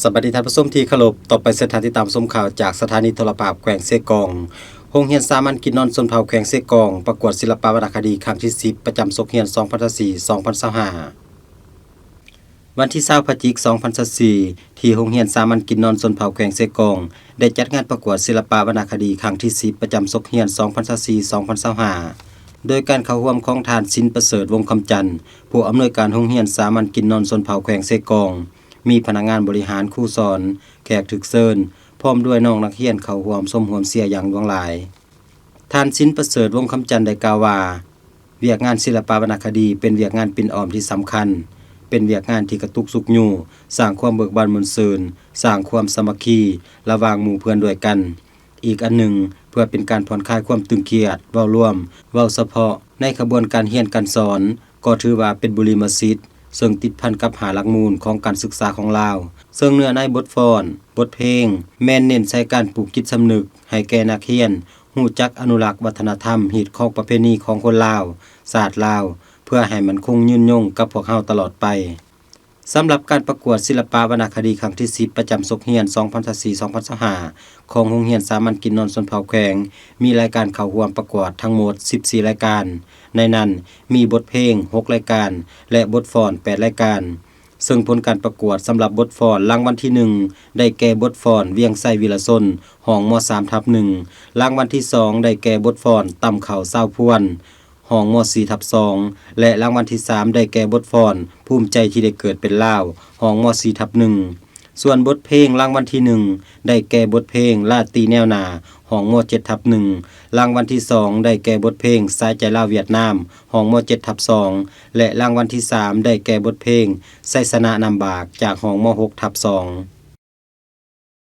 ສະບາຍດີທ່ານຜູ້ຊົມທີ່ເຄົາລົບ, ຕໍ່ໄປເຊີນທ່ານຕິດຕາມຊົມຂ່າວຈາກສະຖານີໂທລະພາບແຂວງເຊກອງ. ໂຮງຮຽນສາມັນກິນນອນຊົນເຜົ່າແຂວງເຊກອງ ປະກວດສິລະປະວັນນະຄະດີຄັ້ງທີສິບ ປະຈຳສົກຮຽນສອງພັນຊາວສີ່ ສອງພັນຊາວຫ້າ. ວັນທີຊາວ ພະຈິກ ສອງພັນຊາວສີ່ ທີ່ໂຮງຮຽນສາມັນກິນນອນຊົນເຜົ່າແຂວງເຊກອງ ໄດ້ຈັດງານປະກວດສິລະປະວັນນະຄະດີຄັ້ງທີສິບ ປະຈຳສົກຮຽນສອງພັນຊາວສີ່ ສອງພັນຊາວຫ້າ ໂດຍການເຂົ້າຮ່ວມຂອງທ່ານ ສິນປະເສີດ ວົງຄຳຈັນ ຜູ້ອຳນວຍການໂຮງຮຽນສາມັນກິນນອນຊົນເຜົ່າແຂວງເຊກອງ, ມີພະນັກງານບໍລິຫານ, ຄູສອນ, ແຂກຖືກເຊີນ ພ້ອມດ້ວຍນ້ອງນັກຮຽນເຂົ້າຮ່ວມຊົມຮ່ວມເຊຍຢ່າງຫຼວງຫຼາຍ. ທ່ານ ສິນປະເສີດ ວົງຄຳຈັນ ໄດ້ກ່າວວ່າ ວຽກງານສິລະປະວັນນະຄະດີເປັນວຽກງານປິ່ນອ້ອມທີ່ສຳຄັນ, ເປັນວຽກງານທີ່ກະຕຸກຊຸກຍູ້, ສ້າງຄວາມເບີກບານມ່ວນຊື່ນ, ສ້າງຄວາມສາມັກຄີລະຫວ່າງໝູ່ເພື່ອນດ້ວຍກັນ. ອີກອັນໜຶ່ງ, ເພື່ອເປັນການຜ່ອນຄາຍຄວາມຕຶງຄຽດ, ເວົ້າລວມ, ເວົ້າສະເພາະໃນຂະບວນການຮຽນການສອນ, ກໍຖືວ່າເປັນບຸລິມະສິດ ເຊິ່ງຕິດພັນກັບຫ້າຫຼັກມູນຂອງການສຶກສາຂອງລາວ, ເຊິ່ງເນື້ອໃນບົດຟ້ອນ, ບົດເພງ ແມ່ນເນັ້ນໃສ່ການປູກຈິດສຳນຶກໃຫ້ແກ່ນັກຮຽນ ຮູ້ຈັກອະນຸລັກວັດທະນະທຳ, ຮີດຄອງປະເພນີຂອງຄົນລາວ, ຊາດລາວ ເພື່ອໃຫ້ໝັ້ນຄົງຍືນຍົງກັບພວກເຮົາຕະຫຼອດໄປ. ສຳລັບການປະກວດສິລະປະວັນນະຄະດີຄັ້ງທີສິບ ປະຈຳສົກຮຽນສອງພັນຊາວສີ່ ສອງພັນຊາວຫ້າ ຂອງໂຮງຮຽນສາມັນກິນນອນຊົນເຜົ່າແຂວງ ມີລາຍການເຂົ້າຮ່ວມປະກວດທັງໝົດສິບສີ່ລາຍການ, ໃນນັ້ນມີບົດເພງຫົກລາຍການ ແລະ ບົດຟ້ອນແປດລາຍການ. ເຊິ່ງຜົນການປະກວດສຳລັບບົດຟ້ອນລາງວັນທີໜຶ່ງ ໄດ້ແກ່ບົດຟ້ອນວຽງໄຊ ວິລະຊົນ ຫ້ອງ ມສາມທັບໜຶ່ງ, ລາງວັນທີສອງ ໄດ້ແກ່ບົດຟ້ອນຕຳເຂົ້າຊາວພວນ ຫ້ອງ ມສີ່ທັບສອງ ແລະ ລາງວັນທີສາມ ໄດ້ແກ່ບົດຟ້ອນພູມໃຈທີ່ໄດ້ເກີດເປັນລາວ ຫ້ອງ ມສີ່ທັບໜຶ່ງ. ສ່ວນບົດເພງລາງວັນທີໜຶ່ງ ໄດ້ແກ່ບົດເພງລາຕີແນວໜ້າ ຫ້ອງ ມເຈັດທັບໜຶ່ງ, ລາງວັນທີສອງ ໄດ້ແກ່ບົດເພງສາຍໃຈລາວຫວຽດນາມ ຫ້ອງ ມເຈັດທັບສອງ ແລະ ລາງວັນທີສາມ ໄດ້ແກ່ບົດເພງໄຊຊະນະນຳບາກ ຈາກຫ້ອງ ມຫົກທັບສອງ.